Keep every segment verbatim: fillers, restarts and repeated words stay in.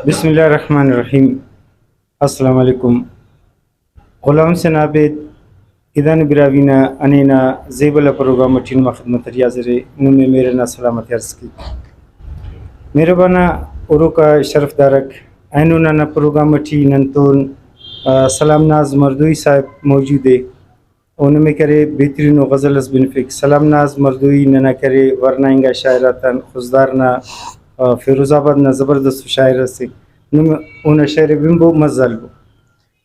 بسم اللہ الرحمن الرحیم۔ السلام علیکم۔ غلام حسین عابد، گدان براہوئی نا ہنینا زیبل آ پروگرام اٹی نما خدمت اٹی حاضر ءِ۔ نمے مہر ئنا سلامتی عرض کیک۔ مہربان آ ہروک آ شرفدارک، اینو ننا پروگرام اٹی ننتون، آ، سلام ناز مردوئی صاحب موجود ءِ۔ او نمے کرے بہترین و غزل اس بنفک۔ سلام ناز مردوئی ننا کرے ورنا انگا شاعر آتان خضدار نا، آ، فیروز آباد نا زبردست شاعر اسے۔ نم اونا شعر ءِ بنبو، مزہ ہلبو۔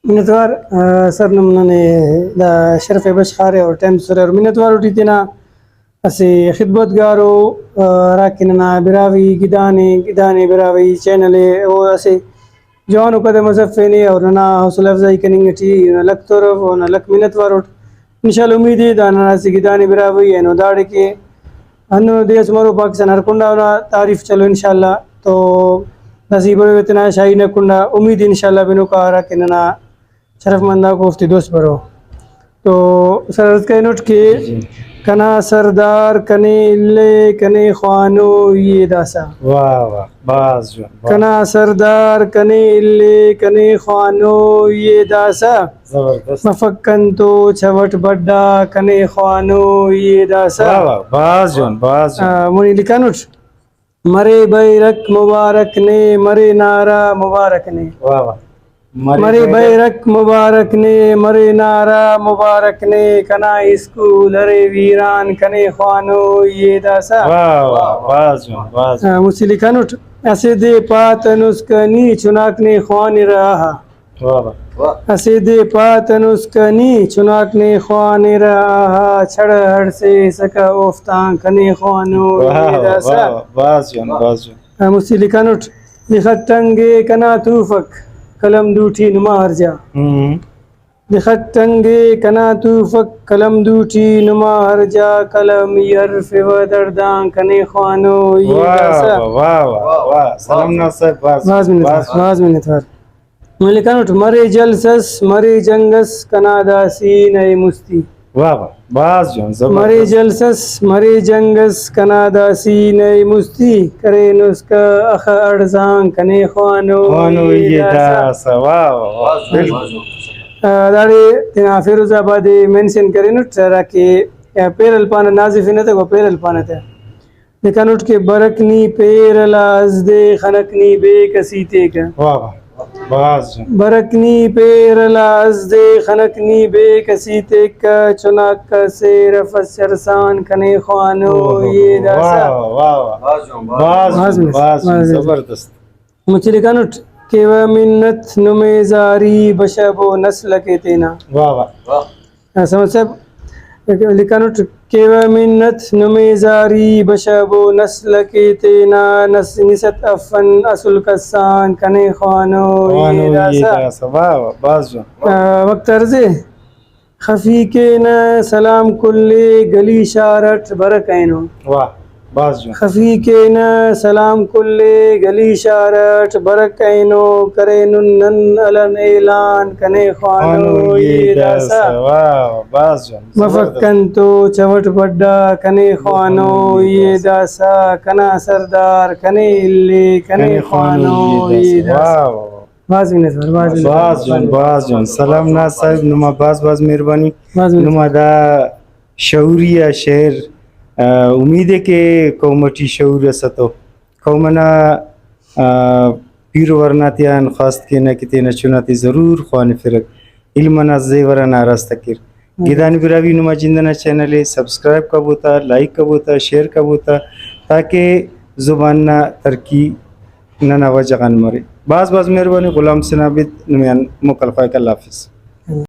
منتوار، آ، سر نم ننے دا شرف ءِ بشخارے اور ٹائم تسرے اور منتوار اٹی تینا اسہ خدمتگارو، آ، ہراکہ ننا براہوئی گدانے، گدانے براہوئی چینل ءِ، او اسہ جوانو قدم اس ہرفینے اور ننا حوصلہ افزائی کننگ ٹی اونا لکھ تورو، اونا لکھ منت واروٹ۔ انشاءاللہ امید ءِ دا ننا اسہ گدانے براہوئی اینو داڑے کہ ہندنو دے اس مرو پاکستان ہر کنڈا اونا تعریف چلو انشاءاللہ۔ تو داسہ ای بروے تینا شاعری نا کنڈا، امید انشاءاللہ بنوکا ہراکہ ننا شرف مند آک اوفتے دوست برو۔ تو سر عرض کرینٹ کہ جی۔ کنا سردار کنے الے کنے خوانو ای ءِ داسہ۔ واہ واہ، بھاز جوان، بھاز۔ کنا سردار کنے الے کنے خوانو ای ءِ داسہ۔ زبردست۔ مفک کنتو چوٹ بڈا کنے خوانو ای ءِ داسہ۔ واہ واہ، بھاز جوان، بھاز جوان۔ آ، مونی لکھانٹ۔ مرے بیرک مبارک نے، مرے نعرہ مبارک نے۔ واہ واہ۔ مرے بیرک مبارک نے، مرے نعرہ مبارک نے، کنا اسکول ارے ویران کنے خوانو ای ءِ داسہ۔ واہ واہ، بھاز جوان، بھاز جوان۔ آ، مستی لکھانٹ، اسہ دے پاتنس کہ نی چناک نے خوانرہ آہا۔ واہ واہ۔ اسہ دے پاتنس کہ نی چناک نے خوانرہ آہا، چڑہ ہڑسیسکہ اوفتان کنے خوانو واہ ای ءِ واہ، داسہ۔ واہ واہ، بھاز جوان، بھاز جوان۔ آ، مستی لکھانٹ، لخٹنگے کنا توفک قلم دوٹی نما ہر جا۔ ہم۔ لخٹنگے کنا توفک قلم دوٹی نما ہر جا، قلم ای ہرفیوہ دڑدان کنے خوانو ای ءِ واہ داسہ۔ واہ، واہ واہ، واہ۔ سلام ناز صاحب، بھاز، بھاز منت وار، بھاز۔ بھاز منت وار۔ نما لکھانٹ، مرے جلس اس، مرے جنگ اس، کنا دا سینہ ءِ مستی۔ واہ واہ، بھاز جوان، زبردست۔ مرے جلس اس، مرے جنگ اس، کنا دا سینہ ءِ مستی، کرینس کہ اخہ اڑزان کنے خوانو خوانو ای ءِ ای ءِ داسہ۔ داسہ۔ واہ واہ واہ، بالکل۔ آ، داڑے تینا فیروز آباد ءِ مینشن کرینٹ، ہراکہ پیرل پانہ، نازفنہ تہ گڑا پیرل پانہ تہ۔ لکھانٹ کہ برک نی پیرل آ ازدے خنک نی بے کسی تیکہ۔ واہ واہ، بھاز جوان۔ برک نی پیرل آ ازدے خنک نی بے کسی تیکہ، چناک اسیر افس چرسان کنے خوانو ای ءِ داسہ۔ واہ واہ واہ۔ بھاز جوان، بھاز بھاز جوان، منت، بھاز جوان، بھاز زبردست۔ مچہ لکھانٹ، کیوہ منت نمے زاری بشبو نسل کے تینا۔ واہ واہ۔ واہ۔ آ، سمجھ صاحب لکھانٹ، کیوہ منت نمے زاری بشبو نسل کے تینا، نس نست افن اسل کسان کنے خوانو خوانو ای ای داسہ۔ داسہ۔ واہ واہ، بھاز جوان۔ آ، وقت عرضے، خفی کینہ سلام کل ءِ گلی شار اٹ برک اینو۔ واہ، بھاز جوان۔ خفی کینہ سلام کل ءِ گلی شار اٹ برک اینو، کرینن نن الن اعلان کنے خوانو خوانو ای ای داسہ۔ داسہ۔ واہ، بھاز جوان، مفک زبردست۔ کنتو چوٹ بڈا کنے خوانو ای ای داسہ، کنا سردار کنے الے کنے کنے خوانو خوانو ای ای داسہ۔ داسہ۔ واہ، واہ، واہ۔ بھاز منت وار، بھاز منت وار۔ بھاز جوان، بھاز جوان۔ سلام ناز صاحب، نما بھاز بھاز مہربانی۔ بھاز منت وار۔ نما دا شعوری آ شعر، آ، امید ءِ کہ قوم اٹی شعور اس اتو۔ قوم انا، آ، پیر و ورنا تیان خواست کینہ کہ تینا چنا تے ضرور خوانفرک، علم انا زیور انا آراستہ کیر۔ ہم۔ گدان براہوئی نما جند انا چینل ءِ سبسکرائب کبو تا، لائک کبو تا، شیئر کبو تا، تاکہ زبان نا ترقی ننا وجہ غان مرے۔ بھاز بھاز مہربانی۔ غلام حسین عابد نمے آن موکل خواہک۔ اللہ حافظ۔